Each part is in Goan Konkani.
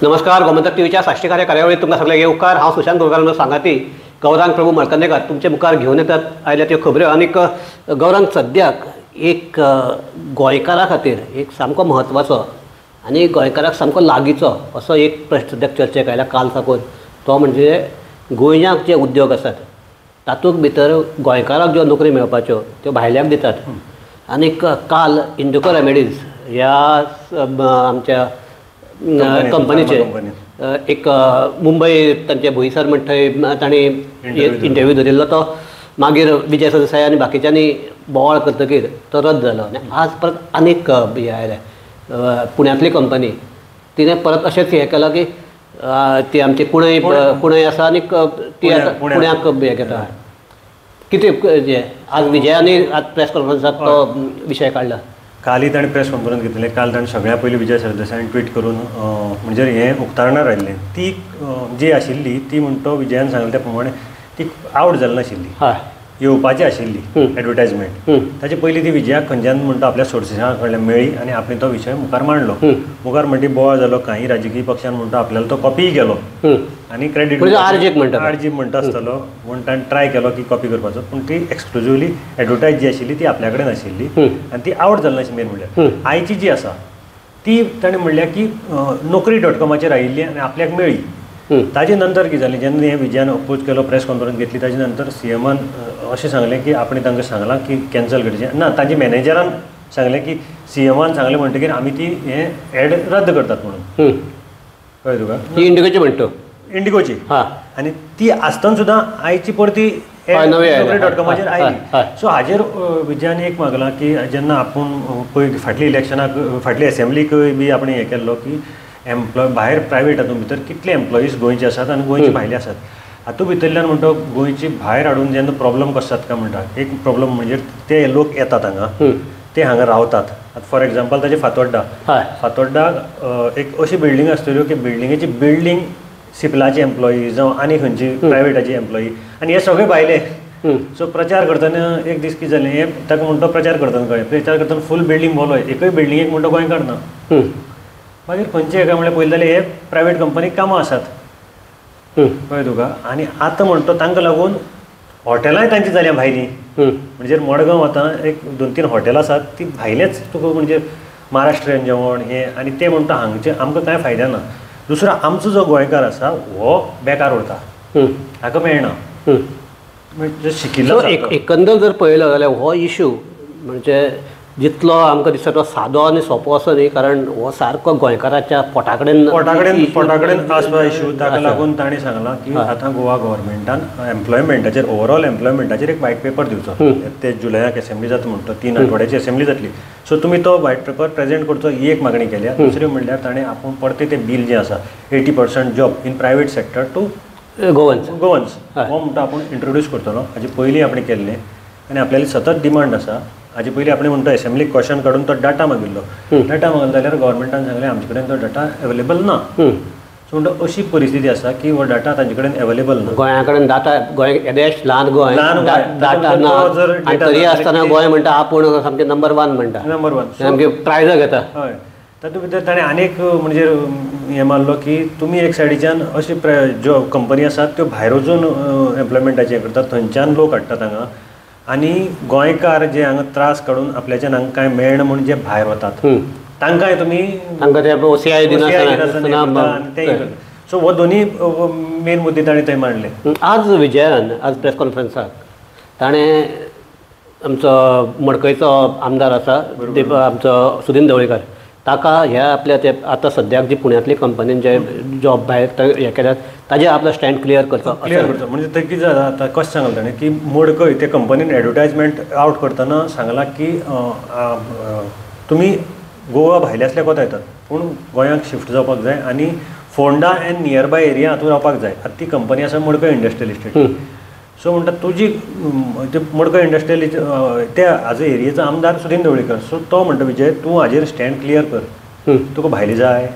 नमस्कार, गोमंतक टीव्हीच्या साश्टीकार्य कार्यावळीत तुमकां सगळ्यांक येवकार. हांव सुशांत गोरकार सांगाती गौरांग प्रभू मळकर्णेकर तुमचे मुखार घेवन येतात आयल्या त्यो खबऱ्यो. आनीक गौरांग, सद्याक एक गोंयकारा खातीर एक सामको म्हत्वाचो आनी गोंयकाराक सामको लागींचो असो एक प्रश्न सद्याक चर्चेक आयला काल साकून. तो म्हणजे गोंयांत जे उद्योग आसात तातूंत भितर गोंयकाराक ज्यो नोकरी मेळपाच्यो त्यो भायल्यांक दितात. आनीक काल इंडिगो रेमेडीज ह्या आमच्या कंपनीचे एक मुंबय तांचे भुईसर म्हण थंय तांणी इंटरव्यू धरिल्लो, तो मागीर विजय सरदेसाय आनी बाकीच्यांनी बोवाळ करतकीर तो रद्द जालो. आनी आज परत आनीक हें आयलें, पुण्यांतली कंपनी तिणें परत अशेंच हें केलां की ती आमची कुणय कुणय आसा आनीक ती आतां पुण्याक हें घेता. कितें आज विजयानी आज प्रेस कॉन्फरन्साक तो विशय काडला. कालय ताणें प्रेस कॉन्फरन्स घेतलें. काल ताणें सगळ्या पयलीं विजय सरदेसायान ट्वीट करून म्हणजे हें उक्तारणार आयिल्लें. ती जी आशिल्ली ती म्हण तो विजयान सांगलें त्या प्रमाणे ती आवट जाली नाशिल्ली, येवपाची आशिल्ली एडवर्टायजमेंट. ताचे पयलीं ती विजयाक खंयच्यान म्हणटा आपल्या सोर्सिसां कडल्यान मेळ्ळी आनी आपणें तो विशय मुखार मांडलो. मुखार म्हणटी बोवाळ जालो, कांय राजकीय पक्षान म्हणटा आपल्याला तो कॉपीय केलो आनी क्रेडीट आरजी म्हणटा आसतलो म्हूण ताणें ट्राय केलो की कॉपी करपाचो, पूण ती एक्सक्लुजिवली एडवर्टायज जी आशिल्ली ती आपल्या कडेन आशिल्ली आनी ती आवट जाली नाशिल्ली. मेन म्हणल्यार आयची जी आसा ती ताणें म्हणल्या की नोकरी डॉट कॉमाचेर आयिल्ली आनी आपल्याक मेळ्ळी. ताजे नंतर कितें जालें, जेन्ना हें विजयान अपोज केलो, प्रेस कॉन्फरन्स घेतली, ताजे नंतर सीएमान अशें सांगलें की आपणें तांकां सांगलां की कॅन्सल करचें ना. ताजे मॅनेजरान सांगलें की सीएमान सांगलें म्हणटकीर आमी ती हें एड रद्द करतात म्हणून. कळ्ळें तुका? इंडिगोची म्हणटा, इंडिगोची. आनी ती आसतना सुद्दां आयची परती नोकरी डॉट कॉमाचेर आयली. सो हाजेर विजयान एक मागलां की जेन्ना आपूण पळय फाटल्या इलेक्शनाक, फाटल्या एसेंब्लीकय बी आपणें हें केल्लो की एम्प्लॉय भायर प्रायवेट हातूंत भितर कितले एम्प्लॉईज गोंयचे आसात आनी गोंयचे भायले आसात. हातूंत भितरल्यान म्हणटा गोंयची भायर हाडून जेन्ना प्रॉब्लम कसो जाता काय म्हणटा, एक प्रॉब्लम म्हणजे ते लोक येतात हांगा, ते हांगा रावतात. आतां फॉर एग्जाम्पल ताजे फातोड्डा, फातोड्डा एक अशी बिल्डींग आसतल्यो की बिल्डिंगेची बिल्डींग सिपलाची एम्प्लॉई जावं आनी खंयची प्रायवेटाची एम्प्लॉई आनी हे सगळे भायले. सो प्रचार करतना एक दीस कितें जालें, हें ताका म्हणटा प्रचार करतना कळ्ळें, प्रचार करतना फूल बिल्डींग बोलो, एकूय बिल्डिंगेक म्हणटा गोंयकार ना. मागीर खंयचे काय म्हणल्यार पयलीं जाल्यार हे प्रायवेट कंपनीक कामां आसात, कळ्ळें तुका? आनी आतां म्हणटा तांकां लागून हॉटेलांय तांची जाल्या भायलीं. म्हणजे मडगांव आतां एक 2-3 हॉटेलां आसात ती भायलेच तुका, म्हणजे महाराष्ट्रीयन जेवण हें आनी ते म्हणटा हांगचे आमकां कांय फायदा ना. दुसरो आमचो जो गोंयकार आसा हो बेकार उरता, हाका मेळना म्हणजे शिकिल्लो. एकंदर जर पळयलो जाल्यार हो इशू म्हणजे जितलो आमकां दिसता तो सादो आनी सोंपो असो न्ही, कारण हो सारको गोंयकाराच्या पोटा कडेन पोटा कडेन आसपा इशू. ताका लागून ताणें सांगलां की आतां गोवा गव्हर्मेंटान एम्प्लॉयमेंटाचेर, ओवरऑल एम्प्लॉयमेंटाचेर एक व्हायट पेपर दिवचो. ते जुलयाक एसेंब्ली जाता म्हणटा, 3 आठवड्याची एसेंब्ली जातली. सो तुमी तो व्हायट पेपर प्रेजेंट करचो ही एक मागणी केल्या. दुसरी म्हणल्यार ताणें आपूण परते तें बील जें आसा 80% job in private sector to Goans हो म्हणटा आपूण इंट्रोड्यूस करतलो. हाजे पयलीं आपणें केल्लें आनी आपल्याली सतत डिमांड आसा. हाजे पयलीं आपणें म्हणटा एसेंब्लीक क्वेश्चन काडून तो डाटा मागिल्लो. डाटा मागलो जाल्यार गव्हर्मेंटान सांगलें आमचे कडेन तो डाटा अवेलेबल ना. सो म्हणटा अशी परिस्थिती आसा की हो डाटा तांचे कडेन अवेलेबल ना. गोंया कडेन डाटा, गोंय येदेश ल्हान गोंय, डाटा ना, तरी आसतना गोंय म्हणटा आपूण सामकें नंबर 1 म्हणटा, नंबर 1 सामकें प्रायजां घेता. हय, तातूंत भितर ताणें आनीक म्हणजे हें मारलो की तुमी एक सायडीच्यान अशी ज्यो कंपनी आसात त्यो भायर वचून एम्प्लॉयमेंटाचें हें करतात, थंयच्यान लोक हाडटात हांगा आनी गोंयकार जे हांगा त्रास काडून आपल्याच्यान हांगा कांय मेळना म्हूण जे भायर वतात तांकांय तुमी तांकां ते ओसीआय दिनासतना. सो हो दोनूय मेन मुद्दे ताणें थंय मांडले. आज विजयान आज प्रेस कॉन्फरन्साक ताणें आमचो मडकयचो आमदार आसा आमचो सुदीन ढवळीकर, ताका ह्या आपल्या ते आतां सद्याक जी पुण्यांतली कंपनीन जे जॉब भायर हें केल्यात ताजेर आपलो स्टँड क्लियर करचो. क्लियर करचो म्हणजे थंय कितें जाता आतां कशें सांगलें ताणें की मडकय ते कंपनीन एडवर्टायजमेंट आवट करतना सांगलां की तुमी गोवा भायले आसल्यार कोता येतात पूण गोंयांक शिफ्ट जावपाक जाय आनी फोंडा एंड नियरबाय एरिया हातूंत रावपाक जाय. आतां ती कंपनी आसा मडकय इंडस्ट्रियल इस्टेट. सो म्हणटा तुजी मडकय इंडस्ट्रियल त्या हाजो एरियेचो आमदार सुदीन ढवळीकर, सो तो म्हणटा विजय तूं हाजेर स्टँड क्लियर कर, तुका भायले जाय,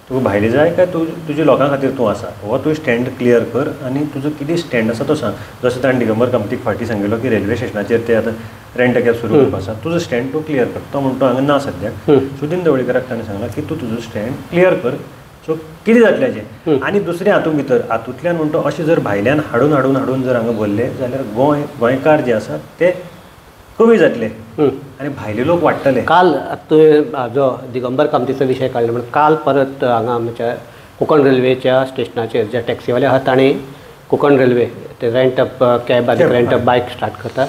तुका भायले जाय काय तूं तुज्या लोकां खातीर तूं आसा, हो तूं स्टँड क्लियर कर आनी तुजो कितें स्टँड आसा तो सांग. जसो ताणें दिगंबर कामतीक फाटीं सांगिल्लो की रेल्वे स्टेशनाचेर ते आतां रेंट कॅब सुरू करपा आसा, तुजो स्टँड तूं क्लियर कर. तो म्हणटा हांगा ना सद्याक. सुदीन ढवळीकराक ताणें सांगलां की तूं तुजो स्टँड क्लियर कर, सो कितें जातलें हाजें. आनी दुसरें हातूंत भितर हातूंतल्यान म्हणटा अशें जर भायल्यान हाडून हाडून हाडून जर हांगा भरले जाल्यार गोंयकार जे आसात ते कमी जातले आनी भायले लोक वाडटले. काल तुवें जो दिगंबर कामतीचो विशय काडलो म्हणून काल परत हांगा आमच्या कोंकण रेल्वेच्या स्टेशनाचेर जे टॅक्सीवाले आहात तांणी कोंकण रेल्वे ते रेंट अप कॅब आनी रेंट अप बायक स्टार्ट करतात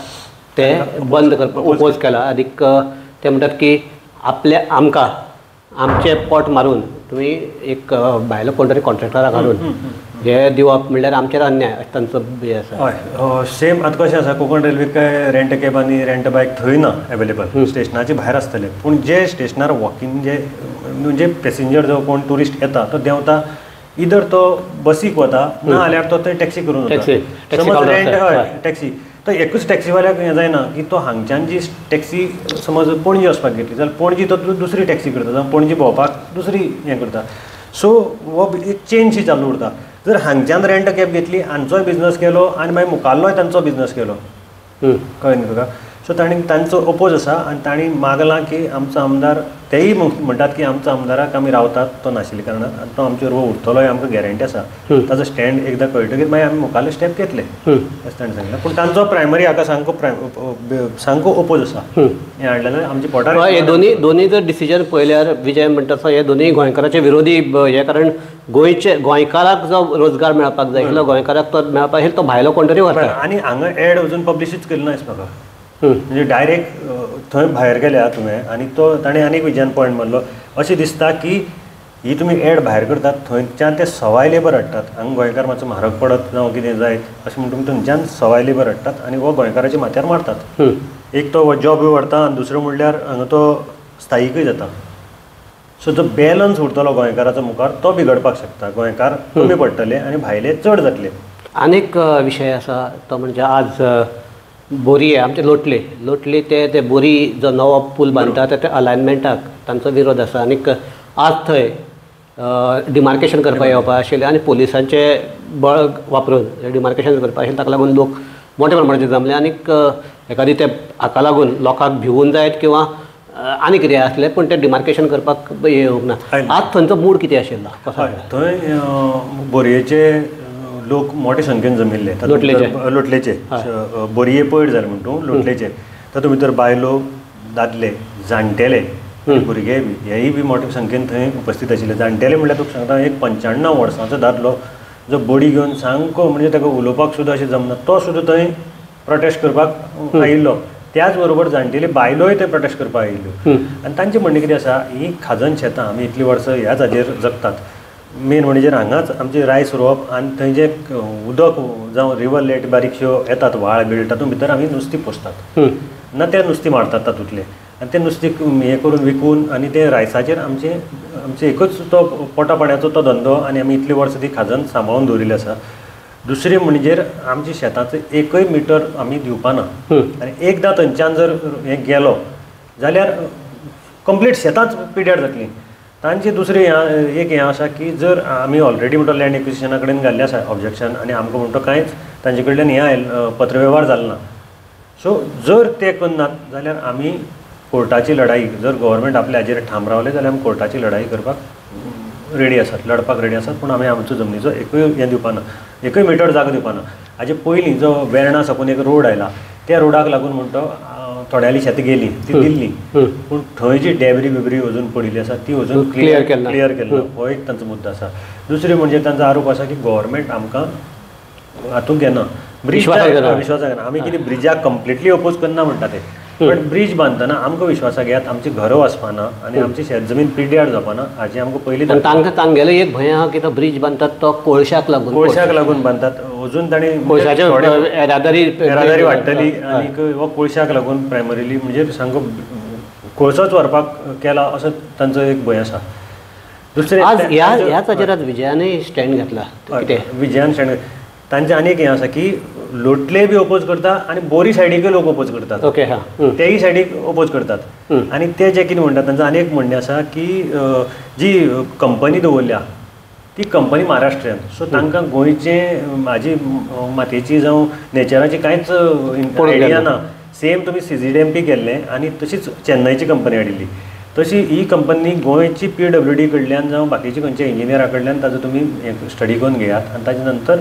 ते बंद करपाक ओपोज केला. आनीक ते म्हणटात की आपल्या आमकां आमचें पोट मारून तुमी एक भायलो कोण तरी कॉन्ट्रॅक्टराक हाडून हे दिवप म्हणल्यार आमचेर अन्याय अशें तांचो हें आसा. हय, सेम आतां कशें आसा, कोंकण रेल्वे काय रेंट कॅब आनी रेंट बायक थंय ना एवेलेबल, स्टेशनाचे भायर आसतले. पूण जे स्टेशनार वॉकींग जे म्हणजे पॅसेंजर जावं कोण ट्युरिस्ट येता तो देंवता, इधर तो बसीक वता ना जाल्यार तो थंय टॅक्सी करून वता. समज रेंट हय टॅक्सी, तो एकूच टॅक्सीवाल्याक हें जायना की तो हांगच्यान जी टॅक्सी समज पणजी वचपाक घेतली जाल्यार पणजी तो दुसरी टॅक्सी करता, जावं पणजी भोंवपाक दुसरी हें करता. सो हो एक चेनशी चालू उरता. जर हांगच्यान रेंट कॅब घेतली, हांचोय बिजनस केलो आनी मागीर मुखाल्लोय तांचो बिजनस केलो, कळ्ळें न्ही तुका. सो तांणी तांचो ओपोज आसा आनी तांणी मागलां की आमचो आमदार, तेय म्हणटात की आमचो आमदाराक आमी रावतात तो नाशिल्ल्या कारणान आनी तो आमचे बरोबर उरतलो हें आमकां गॅरंटी आसा. ताचो स्टँड एकदां कळटकीर मागीर आमी मुखारले स्टेप घेतले अशें ताणें सांगलें. पूण तांचो प्रायमरी हाका सामको सामको ओपोज आसा हें हाडलें जाल्यार आमच्या पोटार. हे दोनी दोनी जर डिसिजन पळयल्यार विजय म्हणटा तसो हे दोनी गोंयकाराचे विरोधी हे, कारण गोंयचे गोंयकाराक जो रोजगार मेळपाक जाय आशिल्लो गोंयकाराक तो मेळपाक आशिल्लो तो भायलो कोण तरी व्हरता. आनी हांगा एड अजून पब्लिशूच केली ना म्हाका, म्हणजे डायरेक्ट थंय भायर गेल्या तुवें आनी तो ताणें आनी एक विजयान पॉयंट मारलो, अशें दिसता की ही तुमी एड भायर करतात थंयच्यान ते सवाय लेबर हाडटात, हांगा गोंयकार मातसो म्हारग पडत जावं कितें जायत अशें म्हण तुमी थंयच्यान सवाय लेबर हाडटात आनी हो गोंयकाराच्या माथ्यार मारतात. एक तो जॉबूय व्हरता आनी दुसरो म्हणल्यार हांगा तो स्थायीकूय जाता. सो जो बॅलन्स उरतलो गोंयकाराचो मुखार तो बिगडपाक शकता, गोंयकार कमी पडटले आनी भायले चड जातले. आनीक विशय आसा तो म्हणजे आज बोरये आमचे लोटले लोटले ते ते बोरी जो नवो पूल बांदता त्या अलायनमेंटाक तांचो विरोध आसा. आनीक आज थंय डिमार्केशन करपाक येवपा आशिल्लें आनी पोलिसांचे बळ वापरून डिमार्केशन करपा आशिल्लें, ताका लागून लोक मोठ्या प्रमाणाचेर जमले. आनीक एखादी ते हाका लागून लोकांक भिवून जायत किंवा आनी कितें आसलें, पूण तें डिमार्केशन करपाक येवंक ना. आज थंयचो मूड कितें आशिल्लो? कसो थंय बोरयेचे लोक मोठे संख्येन जमिल्ले, लोटलेचे बोरये पयर जाले म्हण तूं लोटलेचे, तातूंत भितर बायलो, दादले, जाणटेले, भुरगे बी हेय बी मोठे संख्येन थंय उपस्थीत आशिल्ले. जाणटेले म्हणल्यार तुका सांगता एक 95 वर्सांचो दादलो जो बडी घेवन सामको म्हणजे ताका उलोवपाक सुद्दां अशें जमना तो सुद्दां थंय प्रोटेस्ट करपाक आयिल्लो. त्याच बरोबर जाणटेली बायलोय थंय प्रोटेस्ट करपाक आयिल्ल्यो. आनी तांचें म्हणणें कितें आसा, ही खाजन शेतां आमी इतलीं वर्सां ह्याच हाजेर जगतात, मेन म्हणजे हांगाच आमचें रायस रोवप आनी थंय जें उदक जावं रिवर लेट बारीकश्यो येतात व्हाळ बिळ तातूंत भितर आमी नुस्तीं पोसतात ना, तें नुस्तीं मारतात तातूंतलें आनी तें नुस्तें हें करून विकून आनी तें रायसाचेर आमचें आमचें एकूच तो पोटा पाण्याचो तो धंदो आनी आमी इतलीं वर्सां ती खाजन सांबाळून दवरिल्ली आसा. दुसरें म्हणजे आमच्या शेताचो एकय मिटर आमी दिवपाना आनी एकदां थंयच्यान जर हें गेलो जाल्यार कंप्लीट शेतांच पिड्यार जातलीं. तांचे दुसरें एक हें आसा की जर आमी ऑलरेडी म्हणटा लँड एक्विजिशना कडेन घाल्लें आसा ऑब्जेक्शन आनी आमकां म्हणटा कांयच तांचे कडल्यान हें आयलें पत्रवेव्हार जालो ना. सो जर ते करनात जाल्यार आमी कोर्टाची लढाई, जर गव्हर्मेंट आपल्या हाजेर ठाम रावले जाल्यार आमी कोर्टाची लढाई करपाक रेडी आसात, लढपाक रेडी आसात. पूण आमी आमचो जमनीचो एकूय हें दिवपाना, एकूय मिटर जागो दिवपाना. हाजे पयलीं जो वेर्णा साकून एक रोड आयला त्या रोडाक लागून म्हणटा थोड्यांली शेतां गेली ती दिल्ली, पूण थंय जी डेबरी बिबरी अजून पडिल्ली आसा ती अजून क्लियर केल्ली ना, हो एक तांचो मुद्दो आसा. दुसरें म्हणजे तांचो आरोप आसा की गव्हर्मेंट आमकां हातूंत घेना, विश्वासाक घेना. आमी कितें ब्रिजाक कंप्लिटली ओपोज करना म्हणटा ते, पण ब्रिज बांदतना आमकां विश्वासाक घेयात, आमची घरां वचपाना आनी आमची शेत जमीन पिड्यार जावपाना हाजी आमकां पयलीं. तांकां तांगेलो एक भंय आहा की तो ब्रिज बांदतात तो कोळशाक लागून, कोळशाक लागून बांदतात, अजून तांणी कोळशाचे येरादारी वाडटली आनी हो कोळशाक लागून प्रायमरीली म्हणजे सामको कोळसोच व्हरपाक केला असो तांचो एक भंय आसा. दुसरें आज ह्याच हाचेर आज विजयानूय स्टँड घेतला. कितें विजयान स्टँड तांचें आनी एक हें आसा की लोटले बी ओपोज करता आनी बोरी सायडीकय लोक ओपोज करतात, ओके हा, तेय सायडीक ओपोज करतात. आनी ते जे कितें म्हणटात तांचो आनी एक म्हणणें आसा की जी कंपनी दवरल्या ती कंपनी महाराष्ट्रीयन, सो तांकां गोंयचे म्हाजी मातयेची जावं नेचराची कांयच आयडिया ना. सेम तुमी CGDMP केल्लें आनी तशीच चेन्नयची कंपनी हाडिल्ली, तशी ही कंपनी गोंयची PWD कडल्यान जावं बाकीचे खंयच्या इंजिनियरा कडल्यान ताजो तुमी स्टडी करून घेयात आनी ताजे नंतर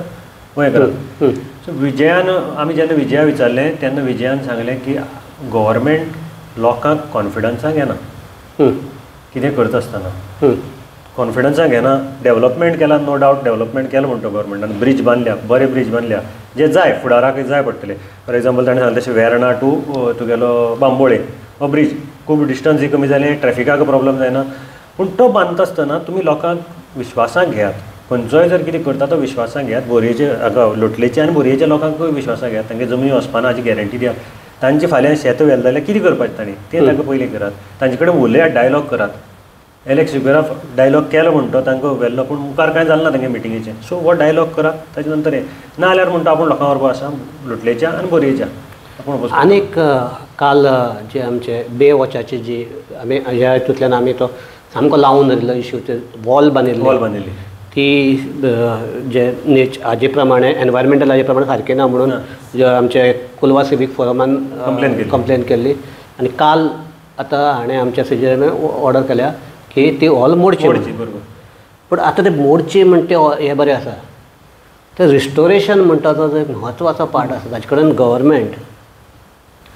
हें करात. सो विजयान आमी जेन्ना विजया विचारलें तेन्ना विजयान सांगलें की गव्हर्मेंट लोकांक कॉन्फिडन्साक घेना, कितें करता आसतना कॉन्फिडन्साक घेना. डेवलपमेंट केला, नो डावट डेवलपमेंट केलां म्हणटा गव्हर्मेंटान, ब्रिज बांदल्या, बरे ब्रिज बांदल्या जे जाय फुडाराक जाय पडटले. फॉर एग्जाम्पल ताणें सांगलें तशें वेर्णा टू तुगेलो बांबोळे हो ब्रिज खूब डिस्टन्सूय कमी जालें, ट्रॅफिकाक प्रॉब्लम जायना, पूण तो बांदता आसतना तुमी लोकांक विश्वासाक घेयात. खंयचोय जर कितें करता तो विश्वासाक घेयात, बोरयेचे लोटलेचे आनी बोरयेच्या लोकांकूय विश्वासाक घेयात, तांगे जमनी वचपाना हाची गॅरंटी दियात. तांचे फाल्यां शेत व्हेलें जाल्यार कितें करपाचें तांणी तें तांकां पयलीं करात, तांचे कडेन उलयात, डायलॉग करात. एलेक्स सिक्वेरा डायलॉग केलो म्हणटा तांकां व्हेल्लो, पूण मुखार कांय जालें ना तांगे मिटिंगेचें. सो हो डायलॉग करात, ताजे नंतर हें ना जाल्यार म्हणटा आपूण लोकां बरोबर आसा, लोटलेच्या आनी बोरयेच्या आपूण. आनीक काल जे आमचे बे वॉचाची जी आमी ह्या हितूंतल्यान आमी तो सामको लावून धरिल्लो इश्यू, ते वॉल बांदिल्ली ती जे नेच हाजे प्रमाणे एनवायरमेंटल हाजे प्रमाणे सारकें ना म्हणून जे आमचे कोलवा सिवीक फोरमान कंप्लेन केल्ली. आनी काल आतां हाणें आमच्या सीजीएन ऑर्डर केल्या की ती हॉल मोडची. बरोबर, पूण आतां ते मोडची म्हणटे हें बरें आसा, ते रिस्टोरेशन म्हणटा तो जो एक म्हत्वाचो पार्ट आसा ताजे कडेन गव्हर्मेंट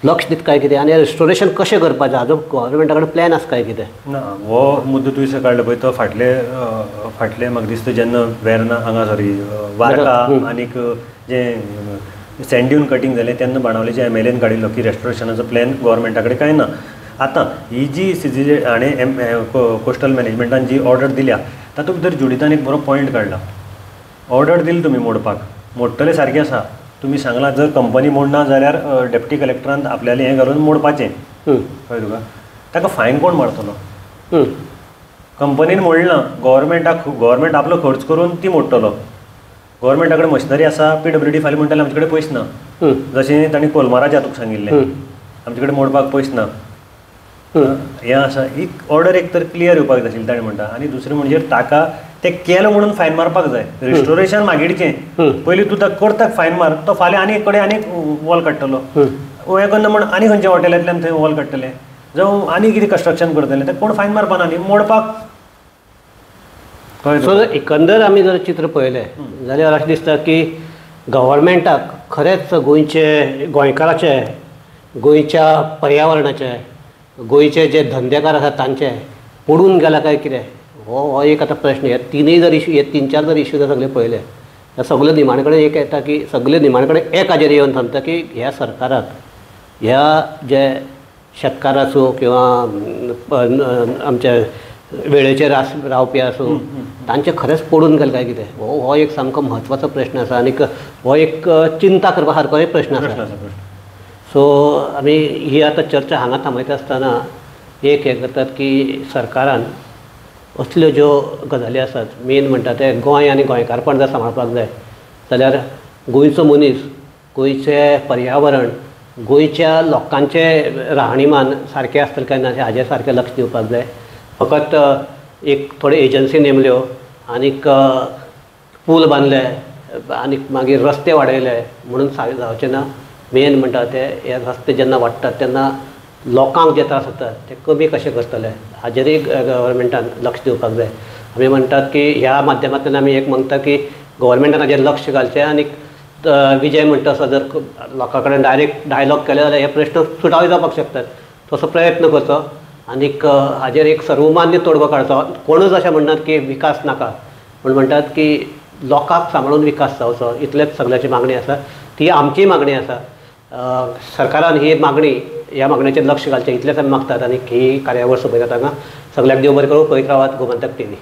लक्ष दित काय कितें, आनी रिस्टोरेशन कशें करपाचें हाजो गव्हर्मेंटा कडेन प्लॅन आसा काय कितें ना. हो मुद्दो तुवें काडलो पळय तो फाटले फाटले म्हाका दिसता जेन्ना वेर्ना हांगा सॉरी वार्का आनीक जें सँड ड्यून कटींग जालें तेन्ना बाणावलेच्या MLAन काडिल्लो की रेस्टोरेशनाचो प्लॅन गव्हर्मेंटा कडेन कांय ना. आतां ही जी सीजी हाणें कोस्टल मॅनेजमेंटान जी ऑर्डर दिल्या तातूंत भितर जुडितान एक बरो पॉयंट काडला. ऑर्डर दिली तुमी मोडपाक, मोडटले सारकें आसा, तुमी सांगलां जर कंपनी मोडना जाल्यार डेप्टी कलेक्टरान आपल्यालें हें घालून मोडपाचें, कळ्ळें तुका. ताका फायन कोण मारतलो? कंपनीन मोडना, गव्हर्मेंटाक गव्हर्मेंट आपलो खर्च करून ती मोडटलो. गव्हर्मेंटा कडेन मशिनरी आसा, PWD फाल्यां म्हणटले आमचे कडेन पयशे ना, जशें तांणी कोलमाराच्या तुका सांगिल्लें आमचे कडेन मोडपाक पयशे ना. हें आसा एक ऑर्डर एक तर क्लियर येवपाक जाय आशिल्ली ताणें म्हणटा. आनी दुसरें म्हणजे ताका ते केलें म्हणून फायन मारपाक जाय, रिस्टोरेशन मागीरचें, पयलीं तूं ताका करता फायन मार, तो फाल्यां आनी कडेन आनी वॉल काडटलो, हें करना म्हण आनी खंयच्या हॉटेलांतल्यान थंय वॉल काडटले, जावं आनी कितें कन्स्ट्रक्शन करतले, ते कोण फायन मारपाना न्ही मोडपाक. सो एकंदर आमी जर चित्र पळयलें जाल्यार अशें दिसता की गव्हर्मेंटाक खरेंच गोंयचे गोंयकाराचे, गोंयच्या पर्यावरणाचे, गोंयचे जे धंदेकार आसात तांचे पडून गेला काय कितें हो एक आतां प्रश्न. हे तिनूय जर इशू, हे तीन चार जर इशू जर सगळे पळयले जाल्यार सगळे निमाणे कडेन एक येता की सगळे निमाणे कडेन एक हाजेर येवन थांबता की ह्या सरकाराक ह्या जे शेतकार आसूं किंवां आमचे वेळेचेर रावपी आसूं तांचें खरेंच पडून गेलें काय कितें हो एक सामको म्हत्वाचो प्रश्न आसा आनीक हो एक चिंता करपा सारको एक प्रश्न आसा. सो आमी ही आतां चर्चा हांगा थांबयता आसतना एक हें करतात की सरकारान असल्यो ज्यो गजाली आसात मेन म्हणटा ते गोंय आनी गोंयकारपण जर सांबाळपाक जाय जाल्यार गोंयचो मनीस, गोंयचें पर्यावरण, गोंयच्या लोकांचें राहणीमान सारकें आसतलें काय ना हाजेर सारकें लक्ष दिवपाक जाय. फकत एक थोड्यो एजन्सी नेमल्यो आनीक पूल बांदले आनीक मागीर रस्ते वाडयले म्हणून जावचें ना. मेन म्हणटा ते हे रस्ते जेन्ना वाडटात तेन्ना लोकांक जे त्रास जातात ते कमी कशे करतले हाजेरूय गव्हर्मेंटान लक्ष दिवपाक जाय. आमी म्हणटात की ह्या माध्यमांतल्यान आमी एक मागता की गव्हर्मेंटान हाजेर लक्ष घालचें आनी विजय म्हणटा तसो जर लोकां कडेन डायरेक्ट डायलॉग केले जाल्यार हे प्रश्न सुटावे जावपाक शकतात, तसो प्रयत्न करचो आनीक हाजेर एक सर्वमान्य तोडगो काडचो. कोणूच अशें म्हणनात की विकास नाका, पूण म्हणटात की लोकांक सांबाळून विकास जावचो, इतलेच सगळ्याची मागणी आसा, ती आमचीय मागणी आसा. सरकारान ही मागणी, ह्या मागणेचेर लक्ष घालचें इतलेंच आमी मागतात आनी ही कार्यावळ सोंपयतात हांगा. सगळ्यांक देव बरें करूं. पळयत रावात गोमंतक टीव्ही.